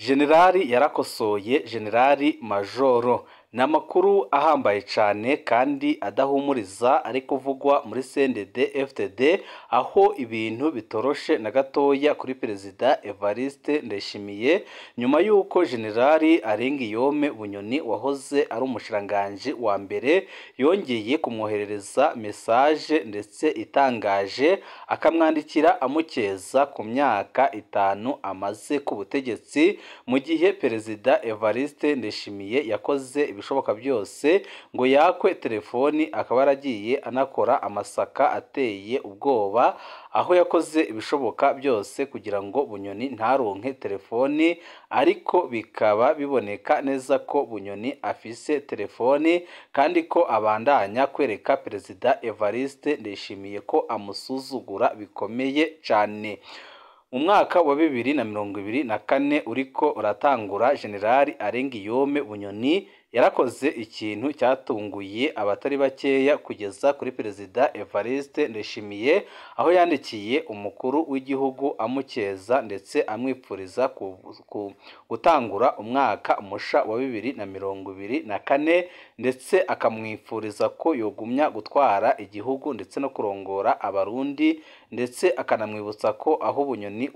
Jenerali yarakosoye Jenerali Majoro. Ni amakuru ahambaye cyane kandi adahumuriza ari kuvugwa muri CNDD FDD, aho ibintu bitoroshe na gatoya kuri Perezida Evariste Ndayishimiye nyuma y'uko Jenerali Arengiyome Bunyoni wahoze ari umushikiranganji wa mbere yongeye kumwoherereza message ndetse itangaje, akamwandikira amukeza ku myaka 5 amaze ku butegetsi, mu gihe Perezida Evariste Ndayishimiye yakoze ibishoboka byose ngo yakwe telefoni, akaba yaragiye anakora amasaka ateye ubwoba, aho yakoze ibishoboka byose kugira ngo Bunyoni ntaronke telefoni, ariko bikaba biboneka neza ko Bunyoni afise telefoni kandi ko abandanya kwereka Perezida Evariste Ndayishimiye ko amusuzugura bikomeye cyane. Mu mwaka wa 2024 uriko uratangura, Jenerali Arengiyome Bunyoni yarakoze ikintu cyatunguye abatari bakeya kugeza kuri Perezida Evariste Ndayishimiye, aho yandikiye umukuru w'igihugu amukeza ndetse amwipfuriza gutangura umwaka musha wa 2024, ndetse akamwifuriza ko yogumya gutwara igihugu ndetse no kurongora Abarundi, ndetse akanamwibutsa ko aho Bunyoni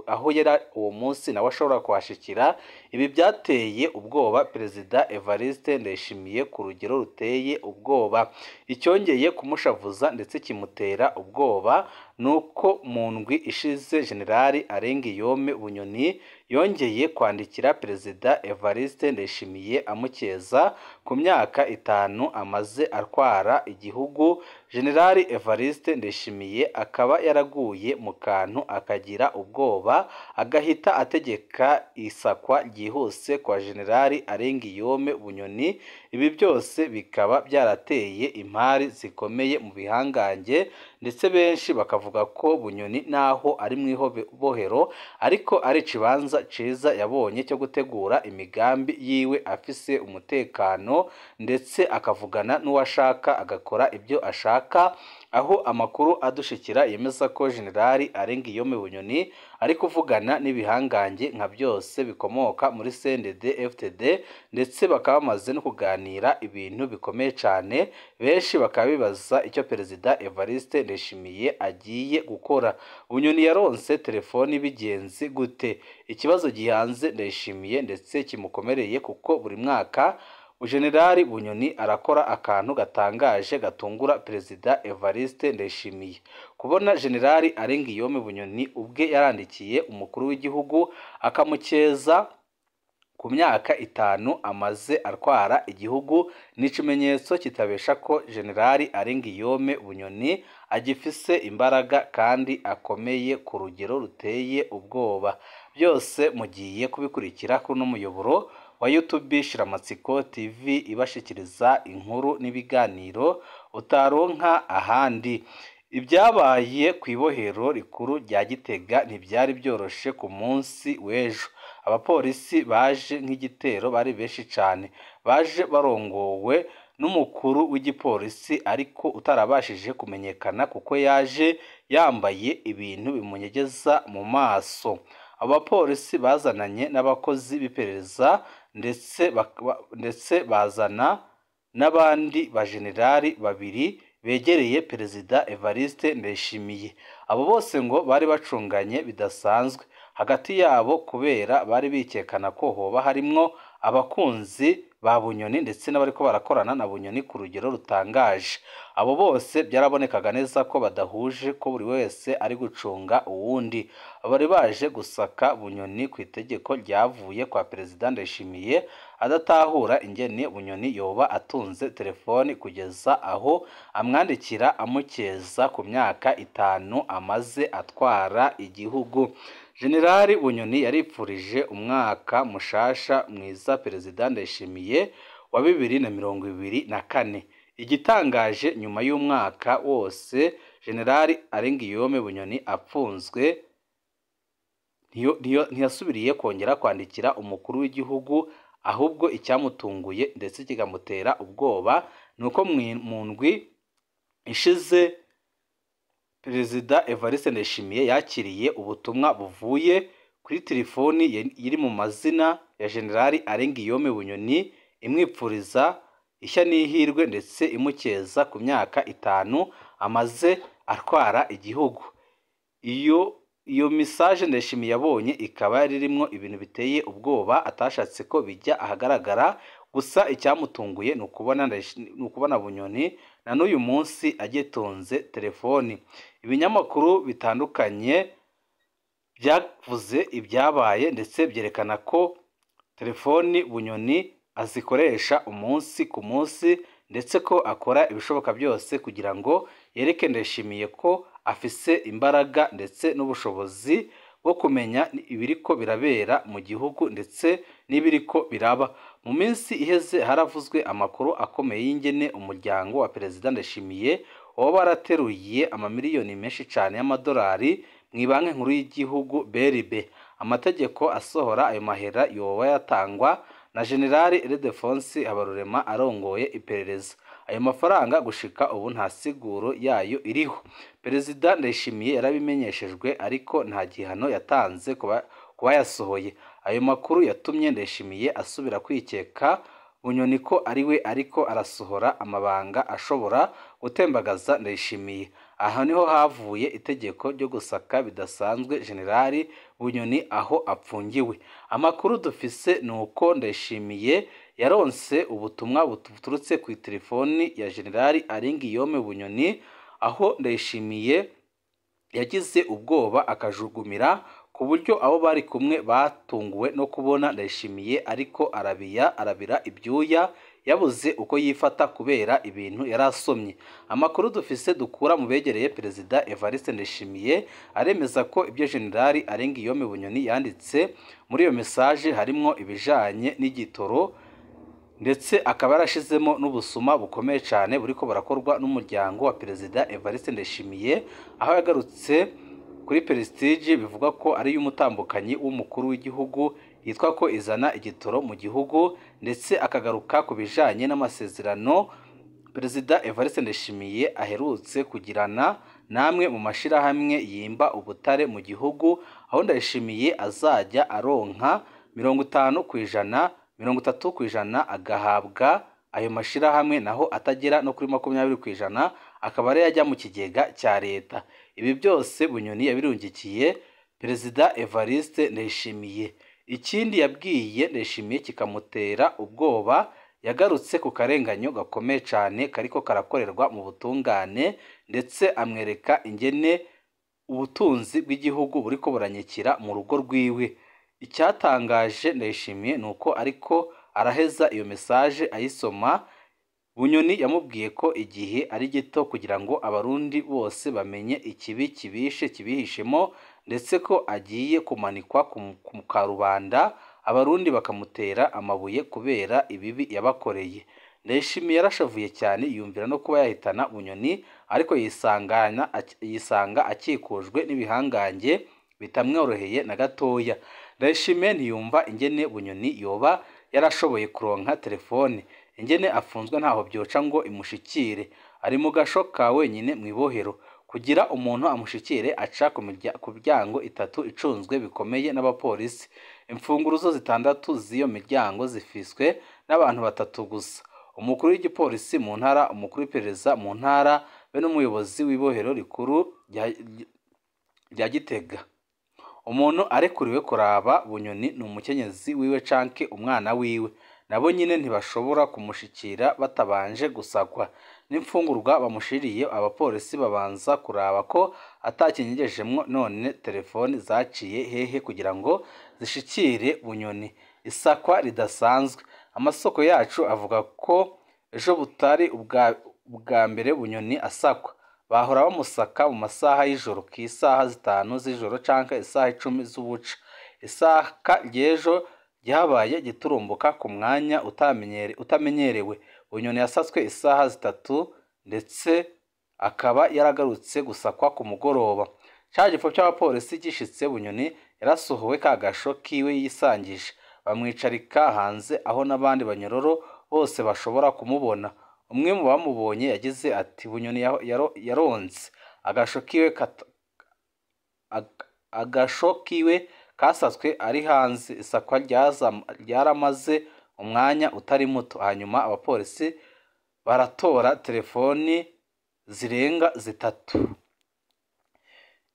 aho yari uwo munsi nawe ashobora kuhashikira. Ibi byateye ubwoba Perezida Evariste Ndayishimiye ku rugero ruteye ubwoba. Icyongeye kumushavuza ndetse kimutera ubwoba nuko mu ndwi ishize Jenerali Arengiyome Bunyoni yongeye kwandikira Perezida Evariste Ndayishimiye amukeza ku myaka 5 amaze atwara igihugu. Jenerali Evariste Ndayishimiye akaba yaraguye mu kantu akagira ubwoba, agahita ategeka isakwa ryihuse kwa Jenerali Arengiyome Bunyoni. Ibi byose bikaba byarateye impari zikomeye mu bihangange, ndetse benshi bakavuga ko Bunyoni naho ari mu ibohero ariko ari ikibanza ciza yabonye cyo gutegura imigambi yiwe afise umutekano, ndetse akavugana n'uwashaka agakora ibyo ashaka, aho amakuru adushikira yemeza ko Jenerali Arengiyome Bunyoni ari kuvugana n'ibihangange nka byose bikomoka muri CNDD FDD, ndetse bakaba bamaze no kuganira ibintu bikomeye cyane. Benshi bakaba bibaza icyo Perezida Evariste Ndayishimiye agiye gukora. Bunyoni yaronse telefoni bigenzi gute? Ikibazo gihanze Ndayishimiye ndetse kimukomereye, kuko buri mwaka Jenerali Bunyoni arakora akantu gatangaje gatungura Perezida Evariste Ndayishimiye. Kubona Jenerali Arengiyome Bunyoni ubwe yarandikiye umukuru w'igihugu akamukeza ku myaka 5 amaze atwara igihugu ni ikimenyetso kitabesha ko Jenerali Arengiyome Bunyoni agifise imbaraga kandi akomeye ku rugero ruteye ubwoba. Byose mugiye kubikurikira kuri uno muyoboro wa YouTube Shiramatsiko TV ibashikiriza inkuru n'ibiganiro utaronka ahandi. Ibyabaye ku ibohero rikuru rya Gitega ntibyari byoroshe ku munsi w'ejo. Abapolisi baje nk'igitero bari benshi cyane, baje barongowe n'umukuru w'igipolisi ariko utarabashije kumenyekana kuko yaje yambaye ibintu bimunyegeza mu maso. Abapolisi bazananye n'abakozi b'iperereza ndetse bazana n'abandi bajenerali babiri begereye Perezida Evariste Ndayishimiye. Abo bose ngo bari bacunganye bidasanzwe hagati yabo, kubera bari bikekana ko hoba harimwo abakunzi ba Bunyoni ndetse n'abariko barakorana na Bunyoni ku rugero rutangaje. Abo bose byarabonekaga neza ko badahuje, ko buri wese ari gucunga uwundi. Bari baje gusaka Bunyoni ku itegeko ryavuye kwa Perezida Ndayishimiye, adatahura ingene Bunyoni yoba atunze telefoni kugeza aho amwandikira amukeza ku myaka 5 amaze atwara igihugu. Jenerali Bunyoni yaripfurije umwaka mushasha mwiza Perezida Ndayishimiye wa 2024. Igitangaje, nyuma y'umwaka wose Jenerali Arengiyome Bunyoni apfunzwe, ntiyasubiriye kongera kwandikira umukuru w'igihugu, ahubwo icyamutunguye ndetse kikamutera ubwoba nuko mu ndwi ishize Perezida Evariste Ndayishimiye yakiriye ubutumwa buvuye kuri telefoni iri mu mazina ya Generali Alain Guillaume Bunyoni imwipfuriza ishya n'ihirwe ndetse imukeza ku myaka 5 amaze atwara igihugu. Iyo message Ndayishimiye yabonye ikaba yari irimwo ibintu biteye ubwoba atashatse ko bijya ahagaragara. Gusa icyamutunguye ni ukubona Bunyoni na n'uyu munsi agitunze telefoni. Ibinyamakuru bitandukanye byavuze ibyabaye ndetse byerekana ko telefoni Bunyoni azikoresha umunsi ku munsi, ndetse ko akora ibishoboka byose kugira ngo yereke Ndayishimiye ko afise imbaraga ndetse n'ubushobozi bwo kumenya ibiriko birabera mu gihugu ndetse n'ibiriko biraba. Mu minsi iheze haravuzwe amakuru akomeye y'ingene umuryango wa Perezida Ndayishimiye waba warateruye amamiliyoni menshi cyane y'amadolari mu Banki Nkuru y'Igihugu BRB. Amategeko asohora ayo mahera yoba yatangwa na Generali Ildefonsi Habarurema arongoye iperereza. Ayo mafaranga gushika ubu nta siguro yayo iriho. Perezida Ndayishimiye yarabimenyeshejwe ariko nta gihano yatanze kuba yasohoye. Ayo makuru yatumye Ndayishimiye asubira kwikeka Bunyoni ko ariwe ariko arasohora amabanga ashobora gutembagaza Ndayishimiye. Aha niho havuye itegeko ryo gusaka bidasanzwe Generali Bunyoni aho apfungiwe. Amakuru dufise ni uko Ndayishimiye yaronse ubutumwa buturutse ku telefoni ya Generali Alain Guillaume Bunyoni, aho Ndayishimiye yagize ubwoba akajugumira ku buryo abo bari kumwe batunguwe no kubona Ndayishimiye ariko arabira ibyuya, yabuze uko yifata kubera ibintu yarasomye. Amakuru dufise dukura mu begereye Perezida Evariste Ndayishimiye aremeza ko ibyo Generali Alain Guillaume Bunyoni yanditse muri iyo message harimwo ibijanye n'igitoro, ndetse akaba yarashizemo n'ubusuma bukomeye cyane buriko burakorwa n'umuryango wa Perezida Evariste Ndayishimiye, aho yagarutse kuri Prestige bivuga ko ari y'umutambukanyi w'umukuru w'igihugu yitwa ko izana igitoro mu gihugu, ndetse akagaruka ku bijanye n'amasezerano Perezida Evariste Ndayishimiye aherutse kugirana namwe mu mashirahamwe yimba ubutare mu gihugu, aho Ndayishimiye azajya aronka 50%, 30% agahabwa ayo mashirahamwe, naho atagera no kuri 20% akaba ari yajya mu kigega cya leta. Ibi byose Bunyoni yabirungikiye Perezida Evariste Ndayishimiye. Ikindi yabwiye Ndayishimiye kikamutera ubwoba, yagarutse ku karenganyo gakomeye cyane kariko karakorerwa mu butungane, ndetse amwereka ingene ubutunzi bw'igihugu buriko buranyikira mu rugo rwiwe. Icyatangaje Ndayishimiye ni uko ariko araheza iyo message ayisoma, Bunyoni yamubwiye ko igihe ari gito kugira ngo abarundi bose bamenye ikibi kibishe kibihishemo, ndetse ko agiye kumanikwa ku karubanda abarundi bakamutera amabuye kubera ibibi yabakoreye. Ndayishimiye yarashavuye cyane yumvira no kuba yahitana Bunyoni, ariko yisanga akikujwe n'ibihangange bitamworoheye na gatoya. Ndayishimiye ntiyumva ingene Bunyoni yoba yarashoboye kuronka telefone, ingene afunzwe ntaho byoca ngo imushikire, ari mu gasho ka wenyine mu ibohero. Kugira umuntu amushikire aca ku miryango 3 icunzwe bikomeye n'abapolisi. Imfunguruzo 6 z'iyo miryango zifiswe n'abantu 3 gusa: umukuru w'igipolisi mu ntara, umukuru w'iperereza mu ntara, be n'umuyobozi w'ibohero rikuru rya Gitega. Umuntu arekuriwe kuraba Bunyoni ni umukenyezi wiwe canke umwana wiwe, nabo nyine ntibashobora kumushikira batabanje gusakwa. N'imfungurwa bamushiriye abapolisi babanza kuraba ko atakinyegejemwo. None telefoni zaciye hehe kugira ngo zishikire Bunyoni? Isakwa ridasanzwe. Amasoko yacu avuga ko ejo butari ubwa mbere Bunyoni asakwa. Bahora bamusaka mu masaha y'ijoro, ku isaha 5 z'ijoro canke isaha 10 z'ubuca. Isaka ry'ejo ryabaye giturumbuka ku mwanya utamenyerewe. Bunyoni yasatswe isaha 3 ndetse akaba yaragarutse gusakwa ku mugoroba. Ca gifo cy'abapolisi gishitse, Bunyoni yarasohowe kagasho kiwe yisangije, bamwicarika hanze aho n'abandi banyororo bose bashobora kumubona. Umwe mu bamubonye yagize ati: Bunyoni yaronse agasho kiwe kasatswe ari hanze. Isakwa ryaramaze umwanya utari muto, hanyuma abapolisi baratora telefoni zirenga 3.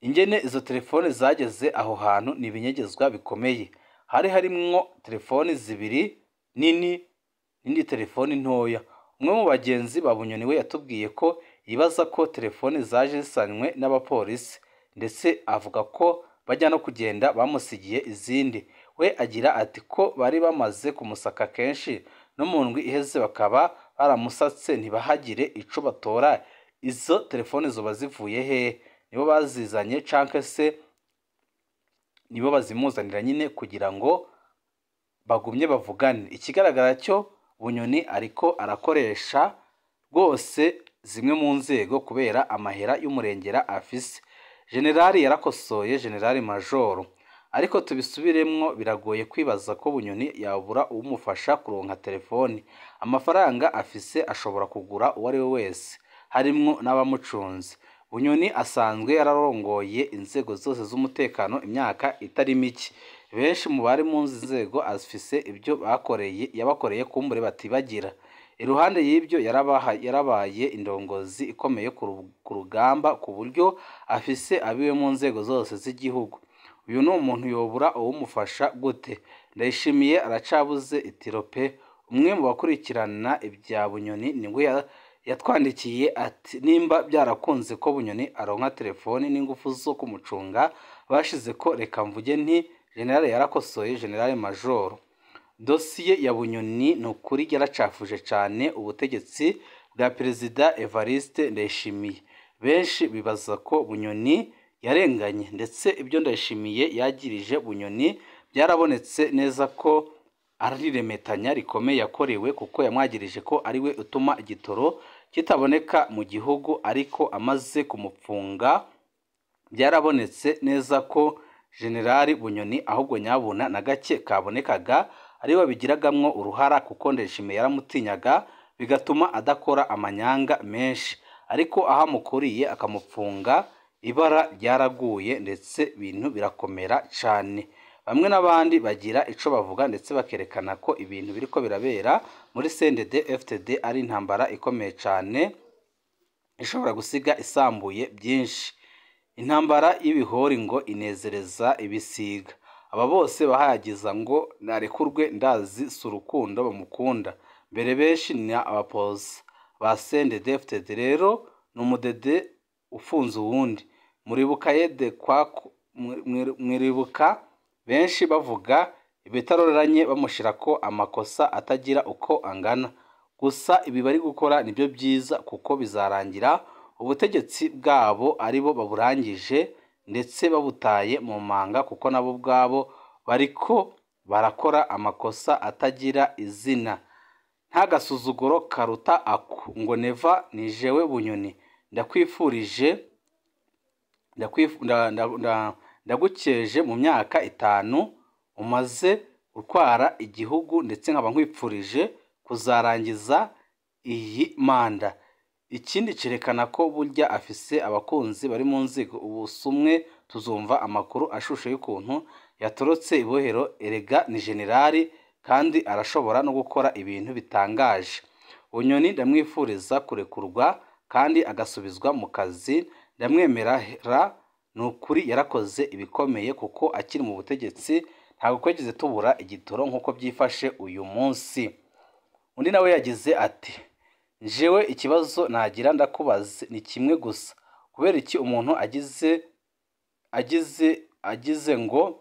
Ingene izo telefoni zageze aho hantu ni ibinyegezwa bikomeye. Hari harimwo telefoni 2 nini n'indi telefoni ntoya. Umwe mu bagenzi ba Bunyoni we yatubwiye ko yibaza ko telefoni zaje zisanywe n'abapolisi, ndetse avuga ko bajya no kugenda bamusigiye izindi. We agira ati ko bari bamaze kumusaka kenshi no mu ndwi iheze bakaba baramusatse ntibahagire ico batora. Izo telefoni zoba zivuye hehe? Nibo bazizanye canke se nibo bazimuzanira nyine kugira ngo bagumye bavugane? Ikigaragara cyo Bunyoni ariko arakoresha rwose zimwe mu nzego kubera amahera y'umurengera afise. Generali yarakosoye Generali Majoro, ariko tubisubiremwo, biragoye kwibaza ko Bunyoni yabura umufasha kuronka telefoni. Amafaranga afise ashobora kugura uwo ari we wese, harimwo n'abamucunze. Bunyoni asanzwe yararongoye inzego zose z'umutekano imyaka itari mike. Benshi mu bari mu nzego afise ibyo bakoreye yabakoreye kumbure batibagira. Iruhande y'ibyo yarabaye indongozi ikomeye ku rugamba, ku buryo afise abiwe mu nzego zose z'igihugu. Uyu ni umuntu yobura uwumufasha gute? Ndayishimiye aracabuze itiro pe. Umwe mu bakurikirana ibya Bunyoni nibwo yatwandikiye ati nimba byarakunze ko Bunyoni aronka telefoni n'ingufu zo kumucunga bashize ko reka mvuge nti General yarakosoye General Majoro. Dosiye ya Bunyoni ni ukuri yaracafuje cyane ubutegetsi bwa Perezida Evariste Ndayishimiye. Benshi bibaza ko Bunyoni yarenganye, ndetse ibyo Ndayishimiye yagirije Bunyoni byarabonetse neza ko ari remetanya rikomeye yakorewe, kuko yamwagirije ko ari we utuma igitoro kitaboneka mu gihugu, ariko amaze kumupfunga byarabonetse neza ko Generali Bunyoni ahubwo nyabuna na gake kabonekaga ari we babigiragamwo uruhara, kuko Ndayishimiye yaramutinyaga bigatuma adakora amanyanga menshi, ariko aho amukuriye akamupfunga ibara ryaraguye ndetse ibintu birakomera cyane. Bamwe n'abandi bagira ico bavuga ndetse bakerekana ko ibintu biriko birabera muri CNDD FDD ari intambara ikomeye cyane ishobora gusiga isambuye byinshi. Intambara y'ibihori ngo inezereza ibisiga. Aba bose bahayagiza ngo narekurwe ndazi si urukundo bamukunda. Mbere benshi ni abapoza ba CNDD FDD, rero ni umudede ufunze uwundi. Muribuka yede kwa mwiribuka benshi bavuga ibitaroranye bamushira ko amakosa atagira uko angana. Gusa ibi bari gukora nibyo byiza, kuko bizarangira ubutegetsi bwabo aribo baburangije ndetse babutaye mu manga, kuko nabo ubwabo bariko barakora amakosa atagira izina. Nta gasuzuguro karuta ako ngo neva ni jewe Bunyoni. Ndakwifurije ndagukeje mu myaka 5 umaze utwara igihugu, ndetse nkaba nkwipfurije kuzarangiza iyi manda. Ikindi cerekana ko burya afise abakunzi bari mu nzego. Ubusumwe tuzumva amakuru ashushe y'ukuntu yatorotse ibohero. Erega ni generali kandi arashobora no gukora ibintu bitangaje. Bunyoni ndamwifuriza kurekurwa kandi agasubizwa mu kazi. Ndamwemerera ni ukuri yarakoze ibikomeye, kuko akiri mu butegetsi ntabwo kwegeze tubura igitoro nk'uko byifashe uyu munsi. Undi nawe yagize ati jewe ikibazo nagira ndakubaze ni kimwe gusa, kubera iki umuntu agize ngo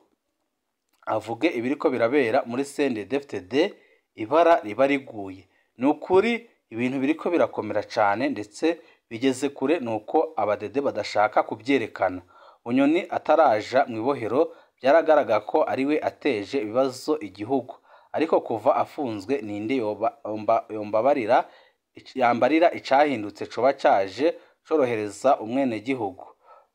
avuge ibiriko birabera muri CNDD FDD ibara riba riguye? Ni ukuri ibintu biriko birakomera cyane ndetse bigeze kure, nuko abadede badashaka kubyerekana. Bunyoni ataraja mu ibohero byaragaragara ko ari we ateje ibibazo igihugu, ariko kuva afunzwe ninde yombabarira yambarira icahindutse coba caje corohereza umwenegihugu?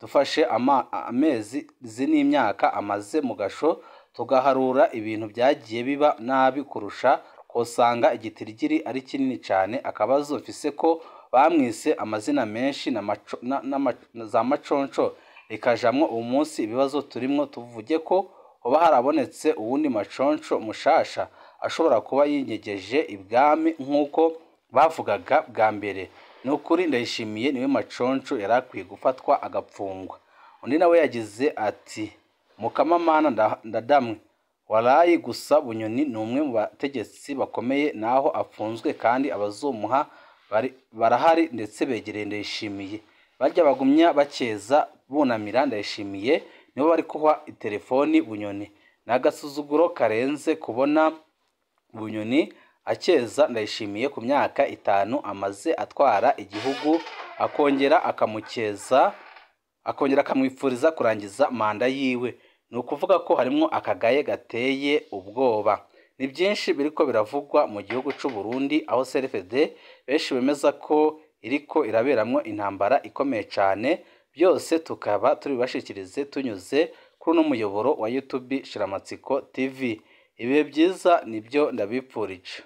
Dufashe amezi n'imyaka amaze mu gasho tugaharura ibintu byagiye biba nabi kurusha, kosanga igitirigiri ari kinini cyane. Akabazo mfise ko bamwise amazina menshi na za maconco rikajamwo uwo munsi ibibazo turimwo, tuvuge ko Hoba harabonetse uwundi maconco mushasha ashobora kuba yinyegeje ibwami nk'uko bavugaga bwa mbere? Ni ukuri Ndayishimiye niwe maconco yari akwiye gufatwa agapfungwa. Undi nawe yagize ati mukamamana ndadamwe warayi, gusa Bunyoni ni umwe mu bategetsi bakomeye naho afunzwe, kandi abazomuha barahari ndetse begereye Ndayishimiye. Barya bagumya bakeza bunamira Ndayishimiye nibo bari kuha itelefoni Bunyoni. Ni agasuzuguro karenze kubona Bunyoni akeza Ndayishimiye ku myaka 5 amaze atwara igihugu, akongera akamukeza, akongera akamwifuriza kurangiza manda yiwe. Ni ukuvuga ko harimwo akagaye gateye ubwoba. Ni byinshi biriko biravugwa mu gihugu c'u Burundi, aho CNDD benshi bemeza ko iriko iraberamwo intambara ikomeye cane. Byose tukaba turibashikirize tunyuze kuri uno muyoboro wa YouTube Shiramatsiko TV. Ibihe byiza nibyo ndabipfurije.